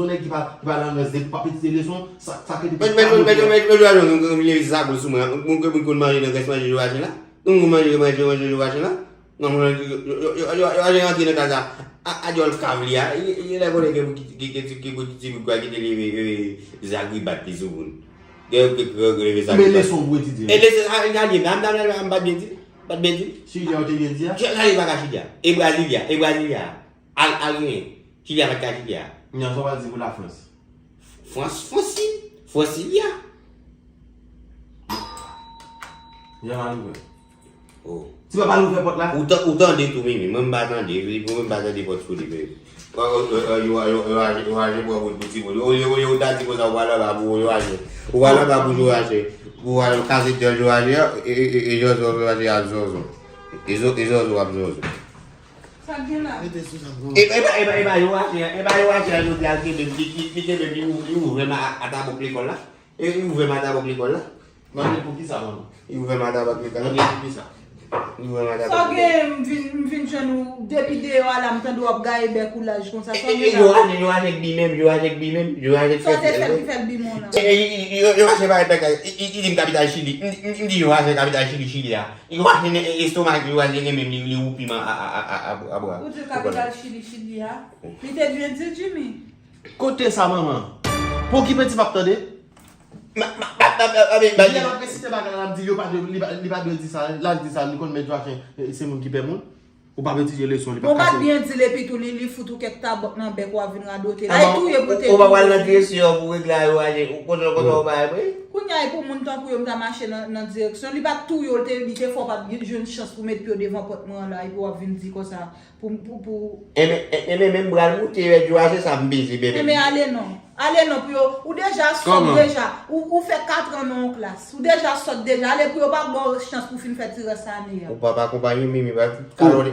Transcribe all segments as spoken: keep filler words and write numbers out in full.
zo, nèg ki pa, ki pa nan rans de, pa etidye leson, sa, sa ki te. Mèt, mèt, mèt, mèt, mèt, mèt, mèt, mèt, mèt, mèt, mèt, mèt, mèt, mèt, mèt, manje nan grès manje Joachim la? Moun konn manje, manje, manje Joachim la? Non, moun, yo, yo, yo, yo, yo, yo, yo rantre nan kaz la. A, a dyòl kav li a. E, e, e, lè konnen ke, ke, ke, ke, ke, ke ti bout kwa ki te leve, e, zagribat li sou moun. Gen, ke, ke, ke leve zagribat. Men leson pou etidye. E leson, a, gade, m, m, m, m, m pa t byen di. M pa t byen di. Chili a, ou te byen di a? Chili a, li pa ka Chili a. E Brasilia, e Brasilia. Al, al genyen. Chili a pa t ka Chili a. Nyan, sa w pral di pou Lafrans? Frans, Fransi. Fransi li a. Jan al ouvè. Oh. Ti papa al ouvè pòt la. Ou tan-, ou tande tou, Mimi. Mwen, m pa tande. Mwen, m pa tande pòt sou li, baby. Yo, yo, yo, yo, yo aje, yo aje pran bout pou ti bout. Olye, olye, ou ta di konsa, ou pral anba pou yo aje. Ou pral anba pou yo aje. Ou pral kase dèl yo aje, e, e, e, e, zozo, yo aje, ap zozo. E zo-, e zozo, ap zozo. Sa k gen la? Rete sou sa, bro. E, e pa, e pa, e pa yo aje, e pa yo aje, jodi a, li kenbe, li, li, li kenbe, li ou-, li ouvè ma-, a, atabòk lekòl la. E, li ouvè matabòk lekòl la. Mande pou ki sa, manman? Li ouvè matabòk lekòl la. Mande pou ki sa? Li ouvè matabòk lekòl la. Sa gen, m vin, m vin jwenn ou, depi deyò a la, m tande w ap gaye bèk ou laj konsa. Sa w gen la? Yo aje, yo aje k bi menm, yo aje k bi menm, yo aje k fè. Sa w te fè l ki fè l bi menm la? E, e, e, yo, yo aje pa bèk la. Li, li, li di m kapital Chili. M, m, m di yo aje kapital Chili, Chili a. Yo aje estomak, yo aje gen menm li, li ou piman a, a, a, a, a, a bra. Ou di kapital Chili, Chili a? Li te byen di, Jimmy. Kote sa, manman? Pa okipe ti pap, tande? Ma, ma, ma, ma, ma, ma, ma, Li ap resite bagay la, l ap di yo pa dwe, li pa, li pa dwe di sa, l al di sa, li konn mèt Joachim, e, se moun ki pè moun. Ou pa etidye leson, li pa kase. Bon, ou pa t byen di l, epi tou, li, li fout ou kèk tabòk nan bèk, w ap vin radote. La, li touye pou te touye. Ou pa pral nan dresè pou regle a yo aje, ou konn, ou konn, ou pa vre. Kounye a, e pou moun tankou yo, m ta mache nan, nan direksyon. Li pa t touye w, li te, li te fè w pa t jwenn chans pou met pye w devan pòt mwen an la, epi w ap vin di konsa. Pou, pou, pou. Enben, enben, menm bra l moute, yo a se sa m beze, bebe. Enben, ale non. Ale non pou yo. Ou deja sòt deja. Ou, ou fè katran nan yon klas. Ou deja sòt deja. Ale pou yo pa ba w chans pou fin fè ti rès ane a. Ou pap akonpanye Mimi, pa. Kalòt,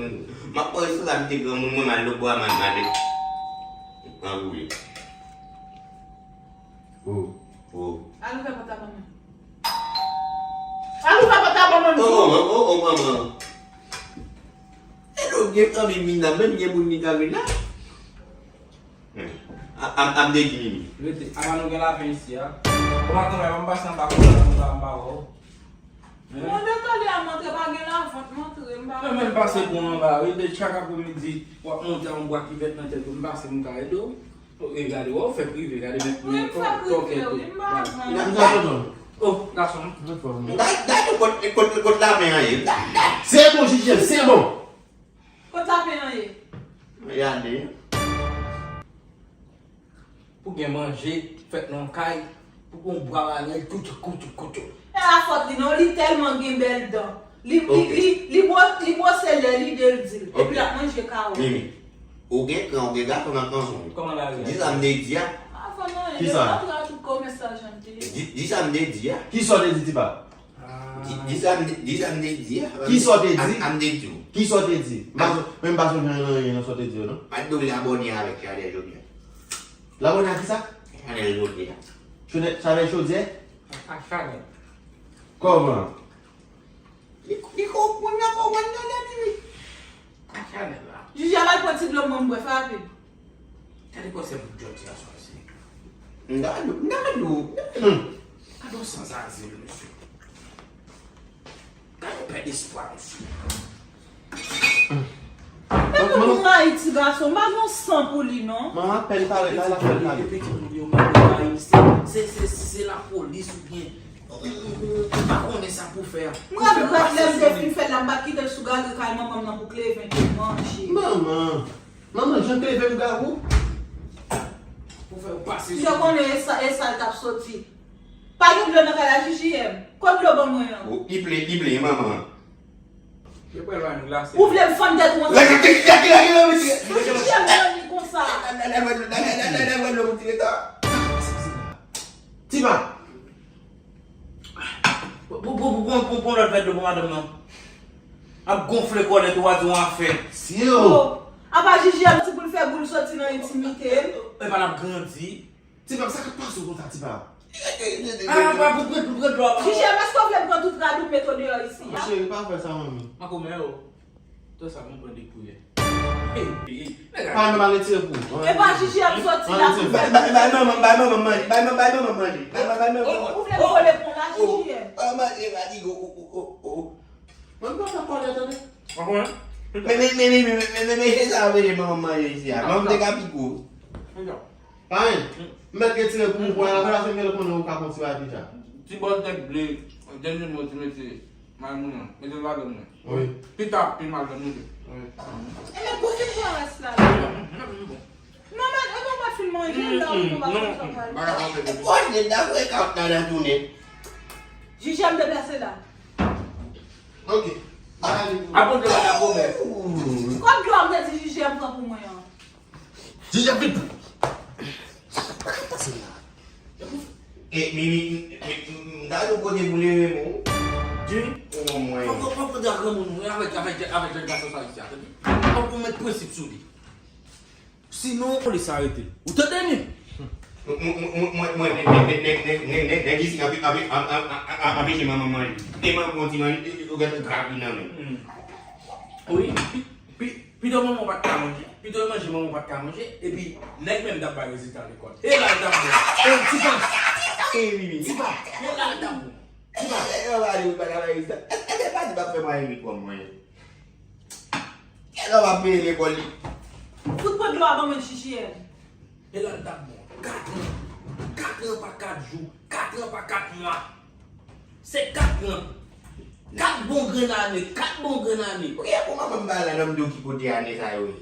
M ap pran responsabilite granmoun mwen, m al lòtbò a, m al mande. M al woule. Oh. Oh. Al ouvè pòt la ban mwen. Al ouvè pòt la ban mwen. Oh, oh, oh, oh, manman. E nou gen fanmi vin la, menm gen moun ki ka vin la. Ap, ap, ap de ki mimi. Rete, apa nou gen lapen isi a? Ou pa travay, m pase anba kòlè, m pa, m pa wè w. Mwen de tande a montre pa gen lavant, montre m pa. Mwen menm pase bon anba, wi, de chak apremidi, w ap monte a yon bwa kivèt nan tèt ou, m pase m ka ede w. E gade, wè w fè prive, gade men, men tòkè tou. Gade. Oh, gason. Gade, gade kot, kot, kot lapen an ye. Gade, gade. Se bon, Jijèn, se bon. Kot lapen an ye? Gade. Pou gen manje, fèt nan kay, pou gen bwa bagay, koutou, koutou, koutou. E pa fòt li non, li tèlman gen bèl dan. Li, li, li, li bwo-, li bwose lè li de l di l. Epi l ap manje kawo. Mimi, ou gen kran, ou gen gason nan kanson. Kòman la ri a? Di sa m te di a. Avan nan, yo pa tra tout kòmès sa jan te ye. Di, di sa m te di a. Ki sa w te di, tipa? Di, di sa m te, di sa m te di a. Ki sa w te di? A, a m te di w. Ki sa w te di? M pa, men m pa sonje anyen nan sa w te di yo, non. Pa t di w l abòne avèk Chadè Jodi a. L abòne a kisa? Chadè Jodi a. Chadè, Chadè Jodi a? Ak Chadè. Kòman? Li, li konprann, li konprann nan lè li, wi. Ak Chadè la. Jiji, al pran ti dlo m ban m bwè, fè rapid. Gade kòman se pou Jodi a swazi. M ta di w, m ta di w, m ta di w. Gade yon sanzazil, mesye. Gade yon pèd espwa, mesye. Mwen, mwen, M rayi ti gason, m pa gen san pou li non. Manman, apèn parèt la, l ap fè l pale. Pitit moun yo mete rayi, se, se, se, se lapolis oubyen ou, ou, ou, ou pa konnen sa pou fè a. M regrèt lè m te fin fè l la, m pa t kite l sou gade kay manman m nan pou Kleven te manje. Manman, manman, jan Kleven gade ou. Pou fè ou pase sou. M te konnen e sa, e sa l t ap soti. Pa gen dlo nan kay la, J J M. Kot dlo ban mwen an? Oh, i ple, i ple, manman. Yo pral ba nou glase. Ou vle m fann tèt ou ansanm? Lage, lage, lage, lage, lage, lage. J J M nan li konsa. Lage, lage, lage, lage, lage, lage, lage, lage, lage. Tipa. Pou, pou, pou, pou, pou, pou lòt vèt dlo pou madanm nan. Ap gonfle kòlèt ou a di yon afè. Syo. Oh, apa J J M ti pou l fè boul soti nan entimite l. Epa l ap grandi. Tipa, sa k ap pase w konsa, Tipa? Ah, pa pou pran, pou pran dlo a. J J M, èske w vle m pran tout rad ou m mete w deyò isi a? Cheri, pa fè sa, manmi. Makomè, oh. Tout sa, mwen pran de kouyè. Hey, hey, hey, nèg a. Pa nan, pa retire pou ou. Epa J J M soti la pou fè. Bay, bay, bay manman, bay manman manje. Bay manman, bay manman manje. Bay manman, bay manman. Ou vle m vole pon la, J J M? Bay manje, fatige, oh, oh, oh, oh. Mwen pa fè kòlè, tande. Makomè. Men, men, men, men, se sa yo rele manman manje isi a. Manman te ka piko. Pa anyen. M mèt retire pou ou, apre la, se m genlè konnen ou ka fè yon ti bagay deja. Ti bòl tèt ble, dènye mo, ti mesye, Maymouna, mete l ladan mwen. Wi. Pita ap pi mal nan nou de. Wi. Ebyen, pote pou rès la. Non, men, e bon, pa fin manje, la, ou pa fè sa pral. Bagay pa fè. Pote, dakò, e ka ap nan tounen. J J M deplase la. Ok. Apre de bagay pwomè. Kot dlo a m te di J J M pran pou mwen an? J J M vin pou. E, mi, mi, mi, m ta di w kote pou leve men w. Di? Ou ban mwen. Fòk, fòk, fòk w di a granmoun ou avèk, avèk, avèk jèn gason sa isi a, tande? Fòk ou met prensip sou li. Sinon, polis arete l. Ou tande, men? Mwen, mwen, mwen, mwen, nèg, nèg, nèg, nèg, nèg, nèg isi anpe-, anpe-, an-, an-, an-, an-, anpeche manman manje. E manman ti manje, e, e, ou gen grapi nan men. Wi, pi, pi, pito manman w pa t ka manje. Pito e manje manman w pa t ka manje. Epi, nèg menm t ap bay rezilta lekòl. E la l t ap bon. E, ti pa. E, wi, wi. Ti pa. E la l t ap bon. Ti pa. E, e, pa di, pa di, pa di, pa di, pa fè mwen ri kòm mwen. Kèlè w ap peye lekòl li? Fout pran dlo a ban mwen, J J M. E la l t ap bon. Katran. Katran pa kat jou. Katran pa kat mwa. Se katran. Kat bon grenn ane. Kat bon grenn ane. Ou gen pou manman m bay la nan m di w ki kote ane sa yo ye.